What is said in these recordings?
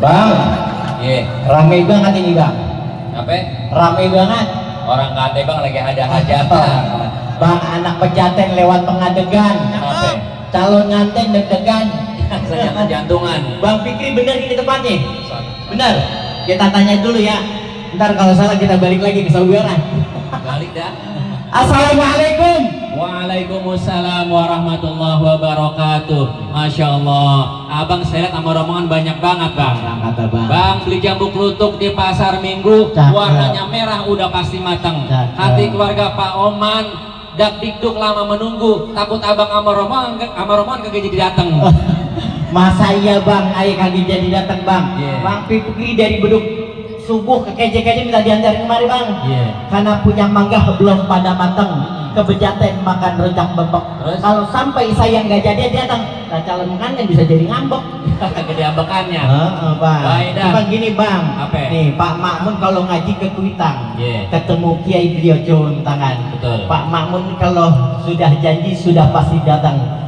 Bang, rame banget ini bang. Apa? Rame banget. Orang kate bang lagi ada hajatan. Bang, anak pejaten lewat pengadegan. Apa? Calon nganten deg-degan. Senjata jantungan. Bang Fikri bener ini tempatnya? Bener. Kita tanya dulu ya. Ntar kalau salah kita balik lagi ke saudaraan. Balik dah. Assalamualaikum. Waalaikumsalam warahmatullahi wabarakatuh. Masya Allah. Abang saya lihat sama rombongan banyak banget bang. Kata bang. Bang beli jambu klutuk di pasar Minggu. Cakep. Warnanya merah udah pasti matang. Cakep. Hati keluarga Pak Oman dak dikduk lama menunggu. Takut abang sama rombongan kagak jadi datang. Masa iya bang, ayah kagak jadi datang bang. Yeah. Bang Fikri dari beduk subuh ke keje-keje minta diantarin kemari bang. Yeah. Karena punya mangga belum pada matang. Kebejaten makan rejak bebek. Kalau sampai saya nggak jadi datang, nah calon kan bisa jadi ngambek. Gede ambekannya. Bang. Baik dah. Cuma gini bang. Apa? Nih Pak Makmun kalau ngaji ke Kuitang, Yeah. ketemu Kiai beliau cium tangan. Betul. Pak Makmun kalau sudah janji sudah pasti datang.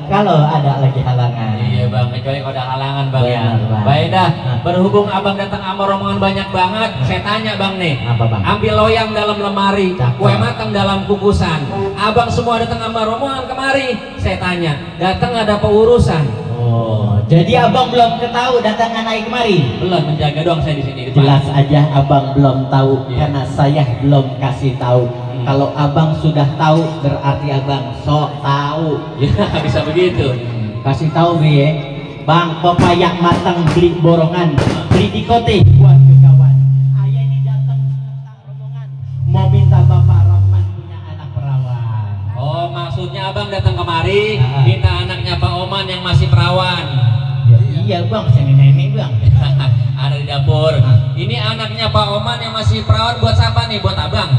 Kalau ada lagi halangan. Iya bang, kecuali kalau ada halangan bang ya. Benar, bang. Baik dah. Berhubung abang datang sama rombongan banyak banget, saya tanya bang nih. Apa bang? Ambil loyang dalam lemari, Cakep. kue matang dalam kukusan. Abang semua datang sama rombongan kemari. Saya tanya, datang ada apa urusan? Oh, jadi abang belum ketahu datangan naik kemari? Belum, menjaga doang saya di sini. di depan. Jelas aja abang belum tahu. Iya. Karena saya belum kasih tahu. Kalau abang sudah tahu berarti abang sok tahu. Ya bisa begitu. Kasih tahu ya, bang, pepayak matang beli borongan, beli di kote buat kegawan. Ayah ini datang tentang rombongan, mau minta bapak Rahman punya anak perawan. Oh maksudnya abang datang kemari, Ah. minta anaknya Pak Oman yang masih perawan. Ya, iya bang, saya nenek bang. Ada di dapur. Ini anaknya Pak Oman yang masih perawan buat siapa nih? Buat abang?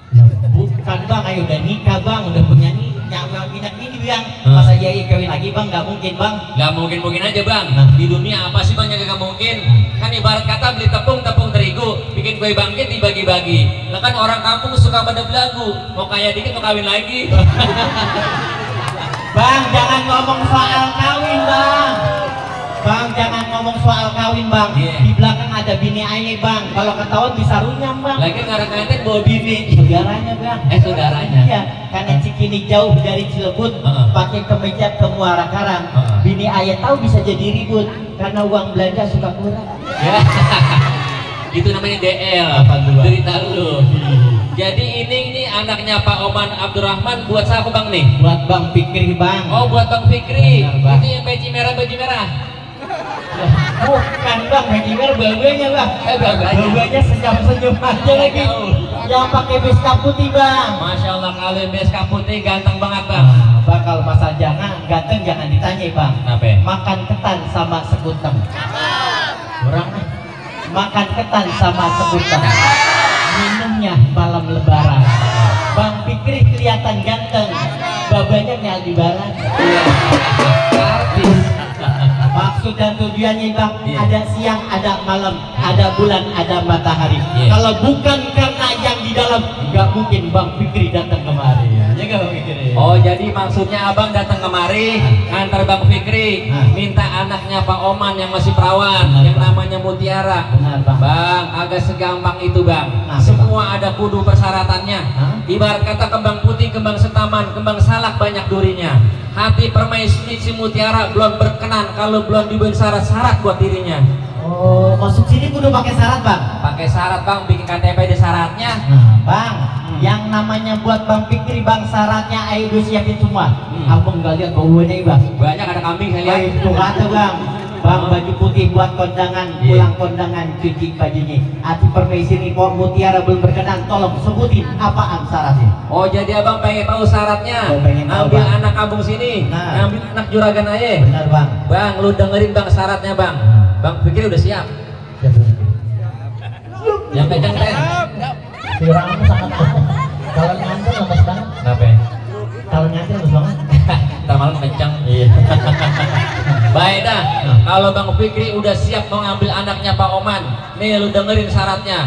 Ya, bukan bang, ayo udah nikah bang, udah punya nyawa minat ini bang. Masa iya kawin lagi bang, nggak mungkin bang. Gak mungkin-mungkin aja bang. Nah. Di dunia apa sih bang yang gak mungkin? Kan ibarat kata beli tepung terigu, bikin kue bangkit dibagi-bagi. Lah kan orang kampung suka pada belagu, mau kaya dikit mau kawin lagi. Bang, jangan ngomong soal kawin bang. Bang, jangan ngomong soal kawin bang. Yeah. Di belakang ada bini ayah bang. Kalau ketahuan bisa runyam bang. Lagi ngarang-ngarang bawa bini. Saudaranya bang. Saudaranya. Iya, karena Cikini jauh dari Cilebut, pakai kemeja ke Muara Karang. Bini ayah tahu bisa jadi ribut karena uang belanja suka kurang. Ya. Itu namanya DL. Apa tuh, Bang? Cerita lu. Jadi ini anaknya Pak Oman Abdurrahman buat siapa bang nih? Buat Bang Fikri bang. Oh buat Bang Fikri. Benar, Bang. Itu yang baju merah. Bukan bang, Megimer bawanya bang. Bawanya. Bawanya senyum-senyum aja lagi. Yang pakai beskap putih bang. Masya Allah kalau yang beskap putih ganteng banget bang. Bang kalau masalah ganteng jangan ditanya bang. Kenapa? Makan ketan sama sekutem. Kurang. Makan ketan sama sekutem. Minumnya malam lebaran. Bang Fikri kelihatan ganteng. Babanya kayak Aldebaran. Artis. Maksud dan tujuannya bang, Iya. ada siang, ada malam, ada bulan, ada matahari. Iya. Kalau bukan karena yang di dalam, nggak mungkin Bang Fikri datang kemari. Ya nggak Bang Fikri? Oh jadi maksudnya abang datang kemari antar Bang Fikri minta anaknya Pak Oman yang masih perawan. Benar, yang Bang. namanya Mutiara. Benar bang. Bang, agak segampang itu bang. Nah, Semua ada kudu persyaratannya. Hah? Ibarat kata kembang putih, kembang setaman, kembang salak banyak durinya. Hati permaisuri si Mutiara belum berkenan kalau belum diberi syarat-syarat buat dirinya. Oh, maksud sini kudu pakai syarat bang? Pakai syarat bang, bikin KTP ada syaratnya. Nah, bang, yang namanya buat Bang Fikri bang syaratnya ayo udah siapin semua. Abang nggak lihat baunya bang. Banyak ada kambing saya lihat. Itu kata bang. Bang baju putih buat kondangan, pulang kondangan cuci bajunya. Hati permaisuri Mutiara belum berkenan, tolong sebutin apaan syaratnya. Oh jadi abang pengen tahu syaratnya. Oh, pengen tahu, Ambil Bang. anak kampung sini, Nah. ambil anak juragan aja. Benar bang. Bang, lu dengerin bang syaratnya bang. Bang Fikri udah siap. Yang kenceng teh. Kurang sangat. Kalau nganter lemes banget. Kenapa? Kalau nganter lemes banget. Ntar malam kenceng. Iya. Baik dah. Kalau Bang Fikri udah siap mau ngambil anaknya Pak Oman, nih lu dengerin syaratnya.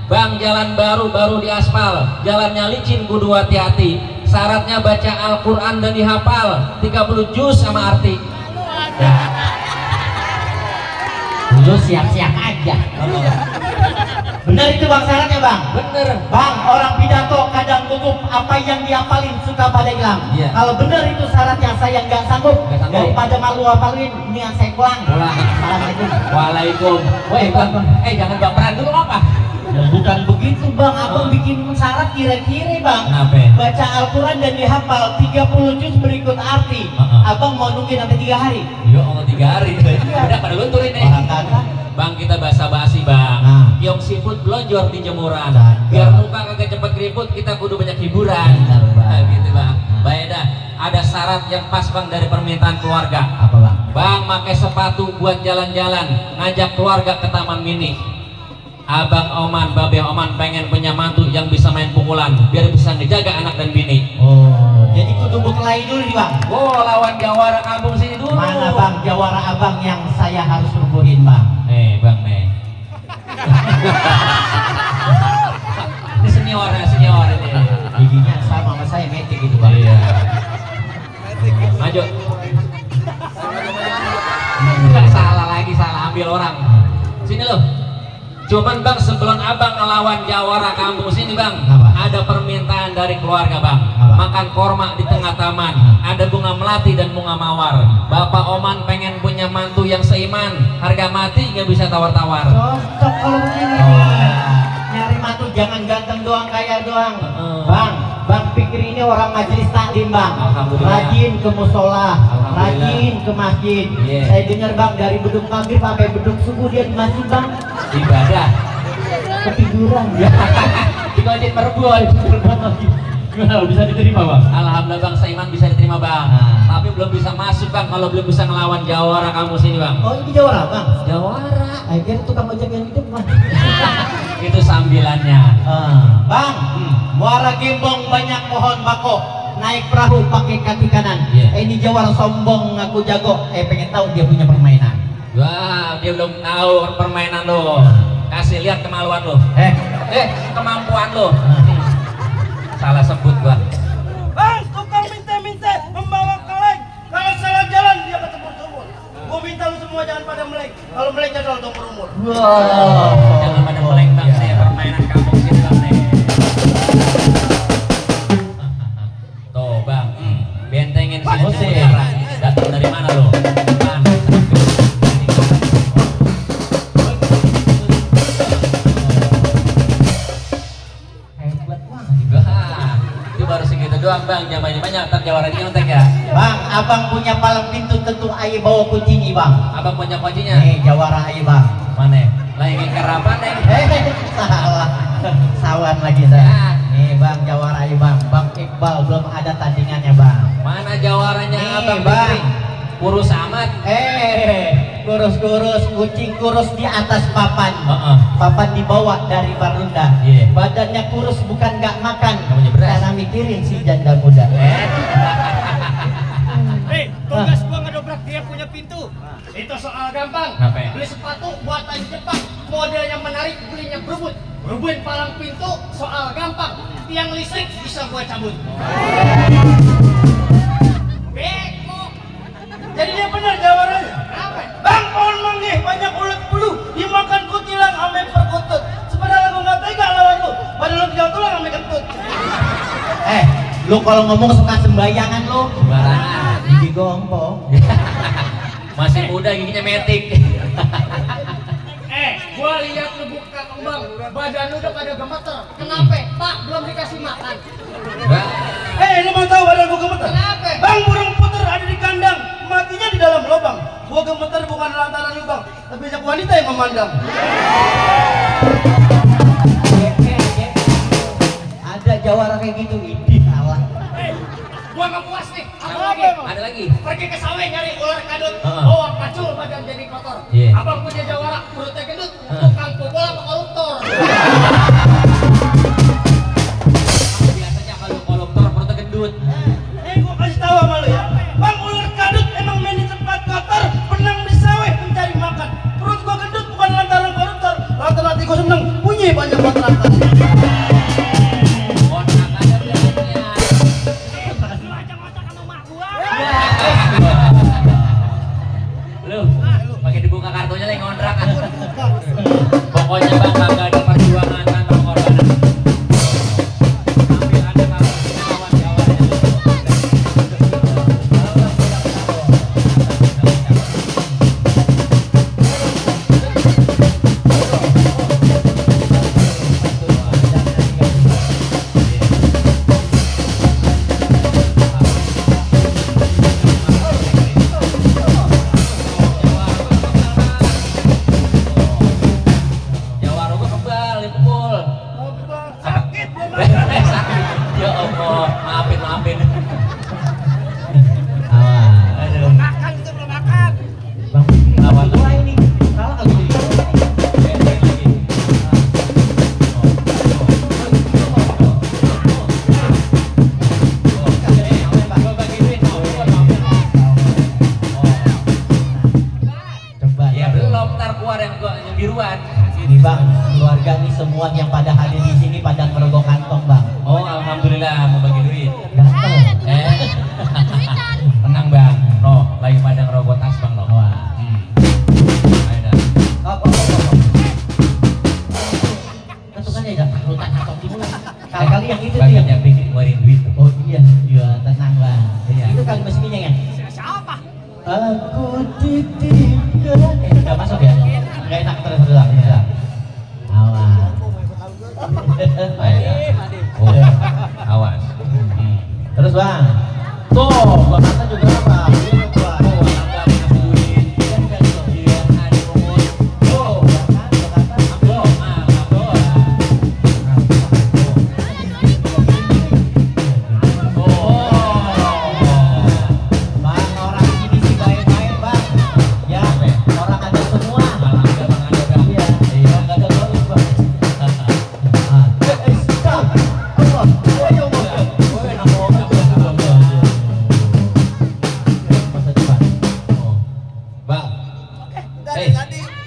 Bang, jalan baru di aspal, jalannya licin kudu hati-hati. Syaratnya baca Al-Quran dan dihafal 30 juz sama arti. Lu siap-siap aja. Bener itu bang syaratnya bang. Bener. Bang, orang pidato kadang gugup, apa yang diapalin suka pada hilang. Iya. Kalau bener itu syaratnya saya nggak sanggup. Nggak sanggup. Daripada malu apalin, ini yang saya pulang. Pulang. Assalamualaikum. Waalaikum. Woi bang, jangan baperan dulu apa? Ya, bukan begitu bang, abang bikin syarat kira-kira bang. Kenapa? Baca Al-Quran dan dihafal 30 juz berikut arti. Abang mau nungguin sampai 3 hari. Yo, 3 hari. Udah pada luntur ini. Orang kagak. Bang, kita basa-basi bang. Nah. Yang siput belonjor di jemuran. Cakep. Biar muka kagak cepet keriput, kita kudu banyak hiburan. Benar, Bang. Nah, gitu bang. Nah. Baik dah. Ada syarat yang pas bang dari permintaan keluarga. Apa bang? Bang, pakai sepatu buat jalan-jalan, ngajak keluarga ke Taman Mini. Abang Oman, Babe Oman pengen punya mantu yang bisa main pukulan, biar bisa ngejaga anak dan bini. Oh, jadi kudu berkelahi dulu nih bang. Oh, lawan jawara kampung sini dulu. Mana bang jawara abang yang saya harus rubuhin bang? Bang, nih. Ini senior ini. Giginya sama saya metik gitu bang. Iya. Maju. Salah ambil orang. Sini lo. Cuman bang, sebelum abang ngelawan jawara kampung sini bang, apa? ada permintaan dari keluarga bang. Apa? Makan korma di tengah taman, ada bunga melati dan bunga mawar. Bapak Oman pengen punya mantu yang seiman, harga mati nggak bisa tawar-tawar. Cocok kalau begini. Nyari mantu jangan ganteng doang, kaya doang. Bang pikir ini orang majelis taklim bang. Alhamdulillah. Rajin ke musola, Alhamdulillah. rajin ke masjid. Yeah. Saya dengar bang dari beduk maghrib sampai beduk subuh dia di masjid bang. Ibadah. Ketiduran. Dikojit merebut. Gimana bisa diterima bang? Alhamdulillah bang, seiman bisa diterima bang. Tapi belum bisa masuk bang kalau belum bisa ngelawan jawara kamu sini bang. Oh ini jawara bang? Jawara. Akhirnya tukang ojek yang hidup bang. Itu sambilannya. Bang, muara Gembong banyak pohon bako. Naik perahu pakai kaki kanan. Yeah. Ini jawara sombong ngaku jago. Pengen tahu dia punya permainan. Wah, dia belum tahu permainan lo. Kasih lihat kemaluan lo. Kemampuan lo. Salah sebut gua. Bang, tukang minta-minta membawa kaleng. Kalau salah jalan dia ketemu sumur. Gua minta lu semua jangan pada melek. Kalau melek jangan tumpur umur. Wow. Jangan pada meleng bang, saya permainan kampung sini bang nih. Tuh bang, bentengin sini sekarang. Datang dari mana lo? Doang bang, jamannya banyak, ntar jawarannya nyontek ya. Bang, abang punya palang pintu tentu ayo bawa kunci nih bang. Abang punya kuncinya? Jawara ayo bang. Mana? Lagi kerapan nih. Salah. Sawan lagi saya. Bang, jawara ayo bang. Bang Iqbal belum ada tandingannya bang. Mana jawarannya abang bang? Fikri? Kurus amat. Kurus-kurus, kucing kurus di atas papan. Papan dibawa dari Barunda. Yeah. Badannya kurus bukan nggak makan. Namanya beras. Karena mikirin si janda muda. Tugas gua ngedobrak dia punya pintu. Itu soal gampang. Kenapa? Beli sepatu buatan Jepang, model yang menarik, belinya berebut. Berebutin palang pintu, soal gampang. Tiang listrik bisa gua cabut. Beko. Jadi dia benar jawabannya. Kenapa? Bang, pohon manggih banyak ulat bulu, dimakan kutilang ame perkutut. Sebenarnya gua nggak tega lawan lu, padahal lu tidak tulang ame kentut. Lu kalau ngomong suka sembayangan lu. Sembarangan. Gigi gompong. Masih muda giginya metik. Gua lihat lu buka kembang, badan lu udah pada gemeter. Kenapa? Pak, belum dikasih makan. Lu mau tahu badan gua gemeter? Kenapa? Bang, burung puter ada di kandang, matinya di dalam lubang. Gua gemeter bukan lantaran lubang, tapi banyak wanita yang memandang. Ada jawara kayak gitu, ini salah. Gua nggak puas nih. Ada lagi. Pergi ke sawah nyari ular kadut. Heeh. Bawa pacul badan jadi kotor. Iya. Abang punya jawara, perutnya gendut. Tukang pukul apa koruptor? Biasanya kalau kolektor perutnya gendut. Gua kasih tahu sama lu ya. Bang, ular kadut emang main di tempat kotor, benang di sawah mencari makan. Perut gua gendut bukan lantaran koruptor, lantaran hati gua seneng bunyi banyak kontrakan. Kontrak aja bilangnya. Lu pakai dibuka kartunya lagi kontrak. yang biruan. Ini bang, keluarga nih semua yang pada hadir di sini pada merogoh kantong bang. Oh alhamdulillah mau bagi duit. Gatel. Tenang bang, no lagi pada ngerogoh tas bang no. Wah. Ayo dah. Tentukan ya, rutan kantong timur. Kali-kali yang itu tuh Bagi yang yang bikin ngeluarin duit. oh iya, iya tenang bang. Iya. Itu kali mesinnya kan? Siapa? Aku titipkan. Nggak masuk ya? Nggak enak terus ulang. Ya. Awas. Ayo dah. Oh, awas. Terus bang. Tuh, bang Hatta juga apa?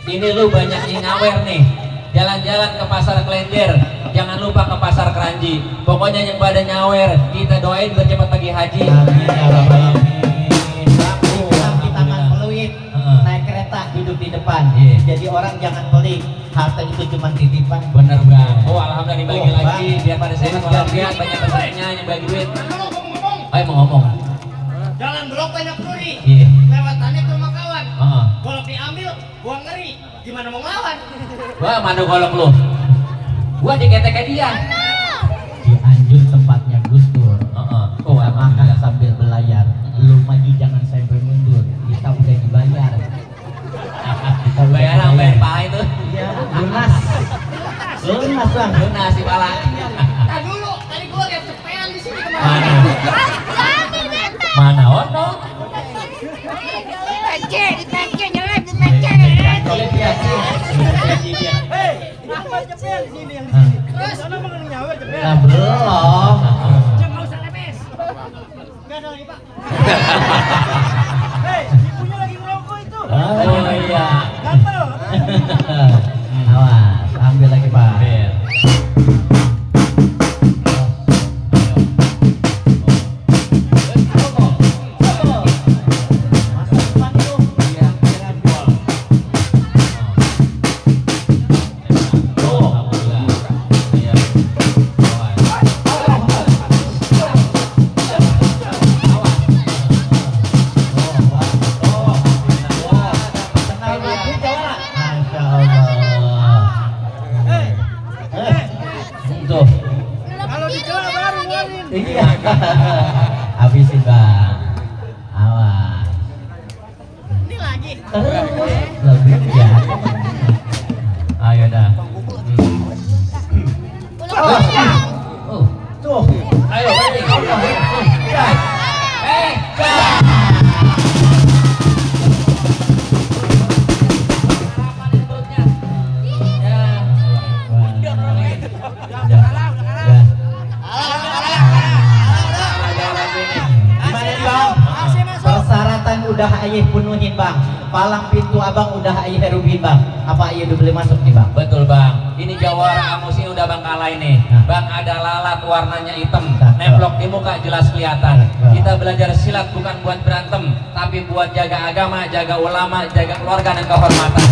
Ini lu banyak yang ngawer nih, jalan-jalan ke pasar Kelenjer, jangan lupa ke pasar Keranji. Pokoknya yang pada nyawer, kita doain biar cepat pergi haji. Amin ya rabbal alamin. Kita peluit, naik kereta duduk di depan. Jadi orang jangan pelit, harta itu cuma titipan. Bener bang. Oh alhamdulillah dibagi lagi, biar pada sehat walafiat, banyak pesertanya yang bagi duit. Ayo mau ngomong. Jalan blok banyak duri. Iya. Lewatannya ke rumah kawan. Golok diambil, gua ngeri. Gimana mau ngelawan? Wah mana golok lu? Gua diketek dia. Cianjur tempatnya Gus Dur. Oh, makan sambil belayar. Lu maju jangan sampai mundur. Kita udah dibayar. Bayar apa bayar paha itu? Iya, lunas. Lunas bang. Lunas si pala. Nah dulu, tadi gua lihat cepean di sini kemarin. Mana ono? Oleh biasa. Hei, kenapa cepean di sini yang terus sana mau nyawer cepean. Nah, belum. Jangan mau usah lemes. Enggak ada lagi, Pak. Hei, ibunya lagi ngerokok itu. Oh iya. Gatel. Awas, ambil lagi Pak. Ambil. Habisin bang, awas. Ini lagi. Lebih ya. Ayo dah. Tuh. Ayo balik. Persyaratan udah ayah penuhin bang, palang pintu abang udah ayah herubi bang. Apa ayah udah boleh masuk nih bang? Betul bang. Ini jawara amusi udah bang kalah ini. Bang ada lalat warnanya hitam, nemplok di muka jelas kelihatan. Kita belajar silat bukan buat berantem, tapi buat jaga agama, jaga ulama, jaga keluarga dan kehormatan.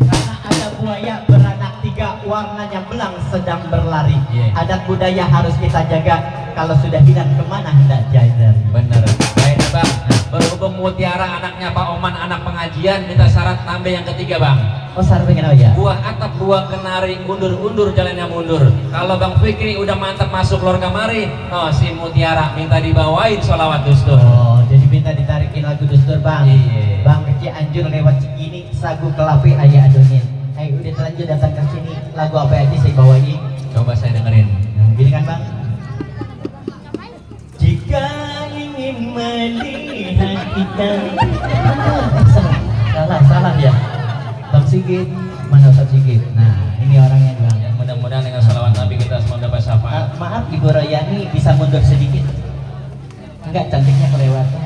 Karena ada buaya beranak tiga, warnanya belang sedang berlari. Adat budaya harus kita jaga. Kalau sudah hilang kemana hendak jalan. Bener. Baik bang. Berhubung Mutiara anaknya Pak Oman anak pengajian, minta syarat tambah yang ketiga bang. Oh syarat pengen apa ya? Buah atap buah kenari undur-undur jalannya mundur. Kalau Bang Fikri udah mantap masuk keluarga mari, no si Mutiara minta dibawain sholawat dustur. Oh jadi minta ditarikin lagu dustur bang. Iya. Bang kecil anjur lewat Cikini, sagu kelapi ayah adonin. Ayo udah terlanjur datang ke sini. Lagu apa aja saya bawain? Coba saya dengerin. Gini kan bang? Jika ingin melihat kita. Salah ya. Bang Sigit, mana Ustaz Sigit? Nah, ini orangnya bang. Ya, mudah-mudahan dengan salawat Nabi kita semua dapat syafaat. Maaf Ibu Royani bisa mundur sedikit. Enggak, cantiknya kelewatan.